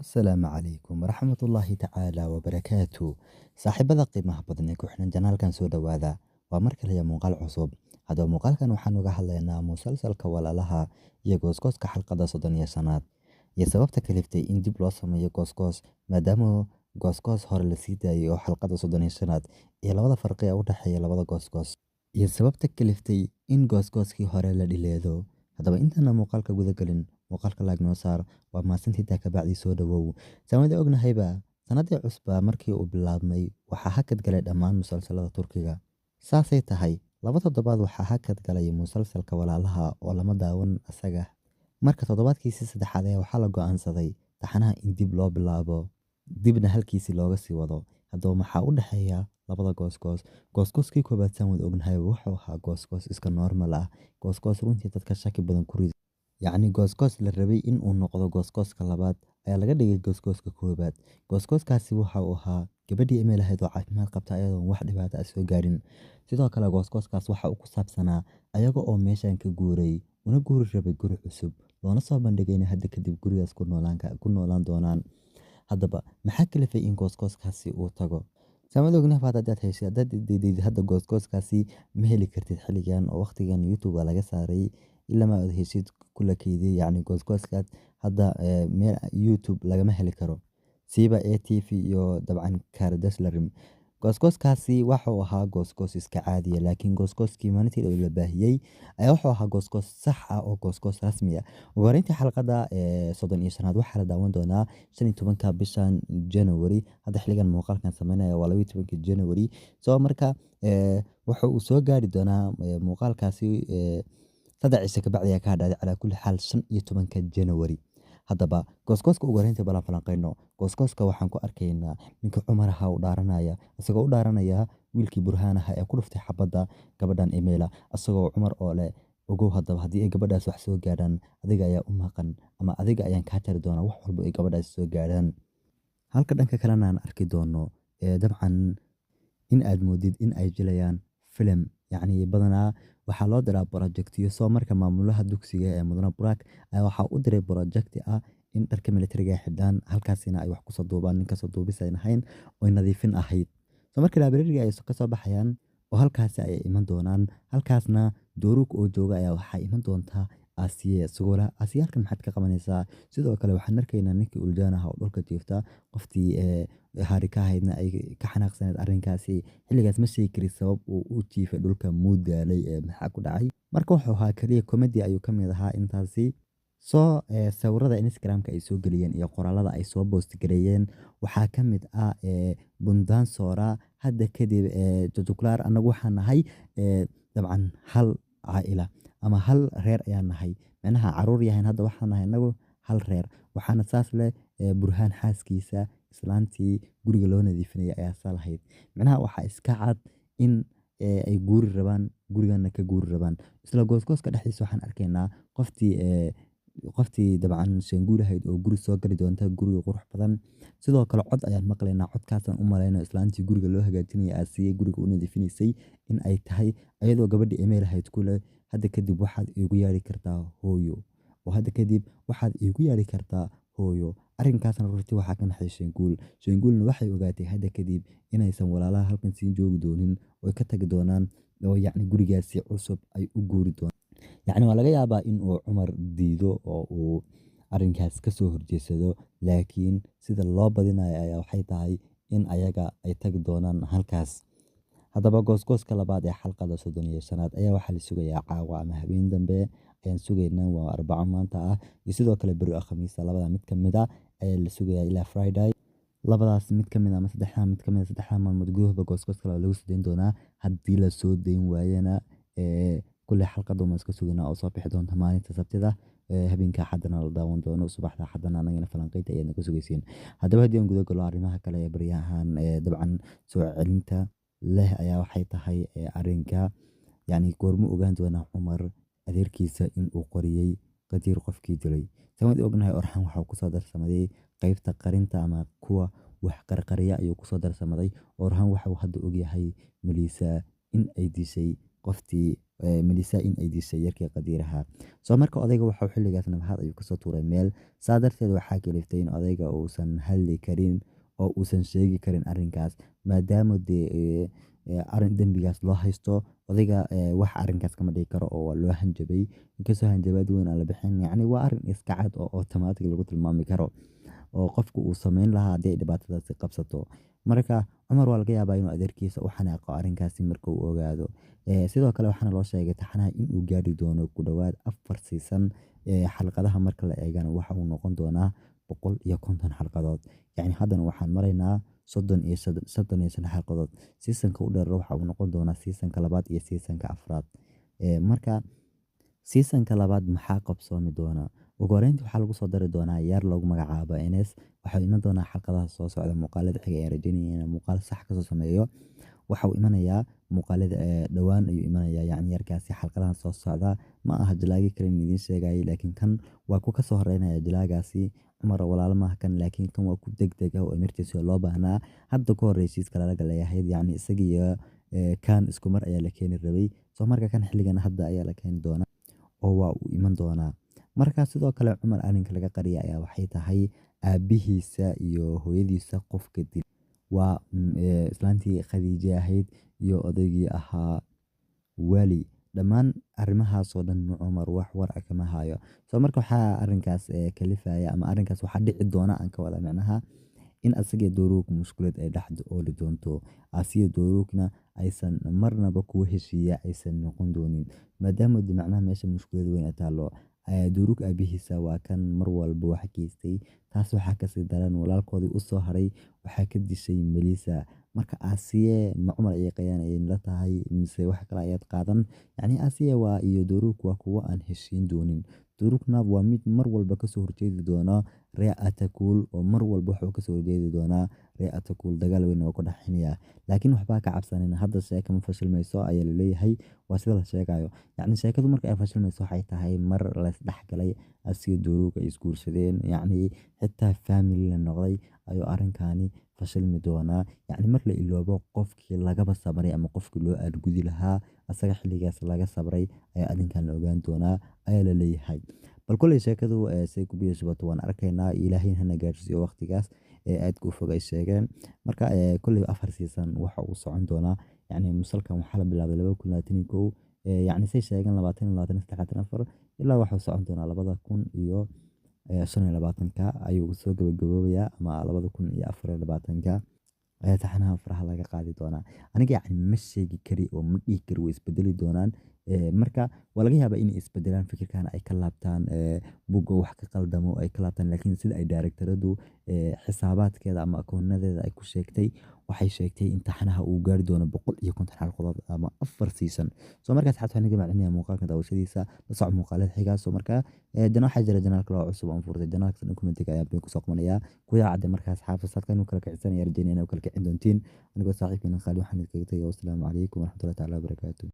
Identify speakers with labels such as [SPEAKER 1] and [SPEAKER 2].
[SPEAKER 1] Asalaamu calaykum waraxmatullaahi tacaala wabarakaatu. Saaxiibada qiimaha badan ee ku xidhan janaalkan, soo dhowaada. Waa mar kale iyo muuqaal cusub. Haddaba muuqaalkan waxaan uga hadlaynaa musalsalka Walaalaha iyo goosgooska xalqada 35aad iyo sababta kaliftay in dib loo sameeyo goosgoos, maadaama goosgoos hore la sii daayay oo xalqada 35aad, iyo labada farqi ee u dhexeeya labada goosgoos iyo sababta kaliftay in goosgooskii hore la dhileedo. Haddaba intaana muuqaalka guda gelin, muuqaalka like noo saar, waa mahadsantidaa. Kabacdi soo dhawow. Saan wada ognahayba, sanadii cusbaa markii uu bilaabmay waxaa hakad galay dhammaan musalsalada Turkiga. Saasay tahay, 2 toddobaad waxaa hakad galay musalsalka Walaalaha oo lama daawan asaga. Marka toddobaadkiisii saddexaad ayaa waxaa la go'aansaday taxanaha in dib loo bilaabo, dibna halkiisii looga sii wado. Haddaba maxaa u dhexeeya labada goosgoos? Goosgooskii koobaad, saan wada ognahay, wuxuu ahaa goosgoos iska normal ah, goosgoos runtii dadka shaki badan ku riday. Yacni goosgoos la rabay in uu noqdo goosgooska labaad ayaa laga dhigay goosgooska koobaad. Goosgooskaasi waxa uu ahaa gabadhii Emel ahayd oo caafimaad qabta, ayadoon wax dhibaato ah soo gaarin. Sidoo kale goosgooskaas waxa uu ku saabsanaa ayaga oo meeshan ka guuray una guuri rabay guri cusub, loona soo bandhigay inay hadda kadib gurigaas ku noolaan doonaan. Haddaba maxaa kalifay in goosgooskaasi uu tago? Saan wada ognahay, hadaad heshay, haddaad diidid, hadda goosgooskaasi ma heli kartid xilligan oo waqtigan YouTube waa laga saaray ilaa ma aad heshid kula keydiyay. Yacni goosgooskaas hadda meel YouTube lagama heli karo, siiba ATV iyo dabcan Kardashlarim. Goosgooskaasi wuxuu ahaa goosgoos iska caadiya, laakiin goosgooskii maalintii dhow la baahiyey ayaa wuxuu ahaa goosgoos sax ah oo goosgoos rasmi ah. Ugu horreyntii xalqada 35aad waxaa la daawan doonaa 15-ka bishan January. Hadda xilligan muuqaalkan sameynaya waa 12-ka January. So marka wuxuu uu soo gaari doonaa muuqaalkaasi 3 cisho kabacdi ayaa ka hadhaaday. Calaa kulli xaal 15-ka January. Haddaba goosgooska ugu horreyntii balan falanqeyno. Goosgooska waxaan ku arkaynaa ninka Cumar ahaa u dhaaranaya, isagoo u dhaaranaya wiilkii Burhaan ahaa ee ku dhuftay xabadda gabadhan Emela, isagoo Cumar oo leh: "Ogow haddaba, haddii ay gabadhaas wax soo gaadhaan, adiga ayaa u maqan ama adiga ayaan kaa jari doonaa wax walba ay gabadhaas soo gaadhaan." Halka dhanka kalena aan arki doono dabcan in aad moodid in ay jilayaan filim. Yacni badanaa waxaa loo diraa projectiyo. Soo marka maamulaha dugsiga ee mudane Burak ayaa waxaa u diray projecti ah in dharka militariga ay xidhaan, halkaasina ay wax kusoo duubaan, ninkastoo duubis ayn ahayn oy nadiifin ahayd. So marka library ay kasoo baxayaan oo halkaasi ayay iman doonaan, halkaasna Dooruk oo jooga ayaa waxaa iman doontaa Asiye, isagoo leh: "Asiye, halkan maxaad ka qabanaysaa?" Sidoo kale waxaan arkaynaa ninkii Uljaan ahaa oo dhulka jiifta, qoftii Harika ahaydna ay ka xanaaqsaneed arrinkaasi. Xilligaas ma sheegi karin sabab uu u jiifay dhulka, muu daalay, maxaa ku dhacay. Marka wuxuu ahaa kaliya comedy ayuu ka mid ahaa intaasi. Soo sawirada Instagram-ka ay soo geliyeen iyo qoraalada ay soo post gareeyeen waxaa ka mid ah "Bundan sonra, hadda kadib, çocuklar, annagu waxaan nahay dabcan hal caa'ila ama hal reer ayaan nahay." Micnaha caruur yahayn, hadda waxaan nahay annagu hal reer. Waxaana saas leh Burhaan xaaskiisa, islaantii guriga loo nadiifinayay ayaa saa lahayd. Micnaha waxaa iska cad in ay guuri rabaan, gurigana ka guuri rabaan. Isla goosgooska dhexdiisa waxaan arkaynaa qoftii dabcan Shanguul ahayd oo guri soo gali doonta, guriga qurux badan. Sidoo kale cod ayaan maqlaynaa, codkaasaan u malaynayo islaantii guriga loo hagaajinayay, Aasiye guriga u nadiifinaysay, in ay tahay, ayadoo gabadhii Emel ahayd ku leh: "Hadda kadib waxaad iigu yeeri kartaa hooyo, oo hadda kadib waxaad iigu yeeri kartaa hooyo." Arrinkaasna runtii waxaa ka naxay Shanguul. Shanguulna waxay ogaatay hadda kadib inaysan walaalaha halkan sii joogi doonin oo ka tagi doonaan, oo yacni gurigaasi cusub ay u guuri doonaan. Yacni waa laga yaabaa in uu Cumar diido oo uu arrinkaas ka soo horjeedsado, laakiin sida loo badinayo ayaa waxay tahay in ayaga ay tagi doonaan halkaas. Haddaba goosgooska labaad ee xalqada 35aad ayaa waxaa la sugayaa caawa ama habeen dambe ayaan sugaynaa. Waa Arbaco maanta ah iyo sidoo kale beri oo Khamiisa, labada mid ka mid ah ayaa la sugayaa ilaa Friday. Labadaas mid ka mid ah ama saddexdaa mid ka mid ah, saddexdaa maalmood gudahooda goosgooska labaad lagu soo dayn doonaa. Haddii la soo dayn waayana, kulley xalqada uma iska sugaynaa oo soo bixi doonta maalinta Sabtida, habeenka Axadana la daawan doono, subaxda Axadana anagana falanqeynta ayaad naga sugaysiin. Haddaba haddii aan guda galo arrimaha kale ee baryahan dabcan soo celinta leh ayaa waxay tahay arrinka yacni goormuu ogaan doonaa Cumar adeerkiisa in uu qoriyey Qadiir qofkii dilay? Saan wada ognahay, Orhan waxa uu kusoo darsamayay qaybta qarinta ama kuwa wax qarqariya ayuu kusoo darsamaday. Orhan waxa uu hadda ogyahay Melisa in ay dishay qoftii Melisa in ay dishay yarkii Qadiiraha. Soo marka odayga waxa uu xilligaas Nabahaad ayuu kasoo tuuray meel, saa darteed waxaa kaliftay in odayga uusan hadli karin oo uusan sheegi karin arrinkaas, maadaama dee arrin dembigaas loo haysto odayga wax arrinkaas kama dhigi karo oo waa loo hanjabay. Inkastoo hanjabaad weyn aan la bixin, yacni waa arrin iska cad oo automatic lagu tilmaami karo oo qofku uu sameyn lahaa haddii ay dhibaatadaasi qabsato. Marka Cumar waa laga yaabaa inuu adeerkiisa u xanaaqo arrinkaasi marka uu ogaado. Sidoo kale waxaana loo sheegay taxanaha inuu gaari doono ku dhowaad 4 season. Xalqadaha marka la eegana waxa uu noqon doonaa 150 xalqadood. Yacni haddana waxaan maraynaa 35 xalqadood. Seasonka u dheer waxa uu noqon doonaa seasonka labaad iyo seasonka afraad. Marka seasonka labaad maxaa qabsoomi doona? Ugu horreyntii waxaa lagu soo dari doonaa yaar lagu magacaabo Enes. Waxaa iman doonaa xalqadaha soo socda muuqaalada xiga ee rajaynaya inaan muuqaal sax kasoo sameeyo. Waxa uu imanayaa muuqaalada dhowaan ayuu imanayaa, yacni yarkaasi xalqadaha soo socda. Ma aha jilaagi kale in idiin sheegayay, laakiin kan waa ku kasoo horeynaya jilaagaasi. Cumar walaalo maaha kan, laakiin kan waa ku degdeg ah oo emergency loo baahnaa. Hadda ka hor heshiiska lala galay ahayd, yacni isaga iyo kan isku mar ayaa la keeni rabay. Soo marka kan xilligan hadda ayaa la keeni doonaa oo waa uu iman doonaa. Marka sidoo kale Cumar arrinka laga qariyay ayaa waxay tahay aabihiisa iyo hooyadiisa qofka dil waa islaantii Khadiija ahayd iyo odaygii ahaa Wali. Dhammaan arrimahaas oo dhan Cumar wax war ah kama hayo. Soo marka waxaa arrinkaas kalifaya ama arrinkaas waxaa dhici doona aan ka wada micnaha in asaga iyo Doruk mushkulad ay dhex ooli doonto. Asiya Dorukna aysan marnaba kuwa heshiiya aysan noqon doonin, maadaama macnaha meesha mushkulad weyn ay taalo. Doruk aabihiisa waa kan mar walba wax geystay. Taas waxaa kasii daran walaalkoodii u soo haray waxaa ka dishay Melisa. Marka Asiye ma Cumar ayay qayaanayeen la tahay mise wax kale ayaad qaadan? Yacni Asiye waa iyo Doruk waa kuwo aan heshiin doonin. Dorukna waa mid mar walba kasoo horjeedi doona Ree Atakul, oo mar walba wuxuu kasoo horjeedi doonaa Ree Atakul, dagaal weyn oo ku dhexinaya. Laakiin waxbaa ka cabsanin, hadda sheeko ma fashilmayso ayaa la leeyahay, waa sida la sheegayo. Yacni sheekadu marka ay fashilmayso waxay tahay mar la isdhexgalay Asiye Doruk ay isguursadeen, yacni xitaa family la noqday ayuu arrinkani fashilmi doonaa. Yacni mar la iloobo qofkii lagaba sabray ama qofkii loo aadgudi lahaa asaga xilligaas laga sabray ayaa arrinkan la ogaan doonaa ayaa la leeyahay. Bal kolley sheekadu say ku biyo shubato waan arkaynaa, Ilaahay hana gaarsiiyo waqtigaas aadka u fog ay sheegeen. Marka kolley 4 season waxa uu socon doonaa. Yacni musalkan waxaa la bilaabay 2021, yacni say sheegeen 20 23 24 ilaa waxuu socon doonaa 2025 ayuu soo gabagaboobayaa ama 2024 ayaa taxanaha faraha laga qaadi doonaa. Aniga yacni ma sheegi kari oo ma dhihi kari way isbedeli doonaan. Marka waa laga yaabaa inay isbedelaan, fikirkan ay ka laabtaan, buugga wax ka qaldamo ay ka laabtaan, laakiin sida ay directoradu xisaabaadkeeda ama akoonadeeda ay ku sheegtay, waxay sheegtay in taxanaha uu gaari doono 150 xalqadood ama 4 season. Soo markaas xataa waxaan iga maclinaya muuqaalka daawashadiisa, la soco muuqaalada xiga. Soo marka dana waxaa jira janaal kale oo cusub aan furtay, janaalkaas dhan commentiga ayaan been kusoo qabanayaa. Kuya cadde markaas xaafis halkan inuu kala kicinsanaya rajaynaya inuu kala kicin doontiin. Anigoo saaxiibkiina Khalid waxaan idinkaga tagay, wassalaamu calaykum waraxmatullahi tacaala wabarakaatuh.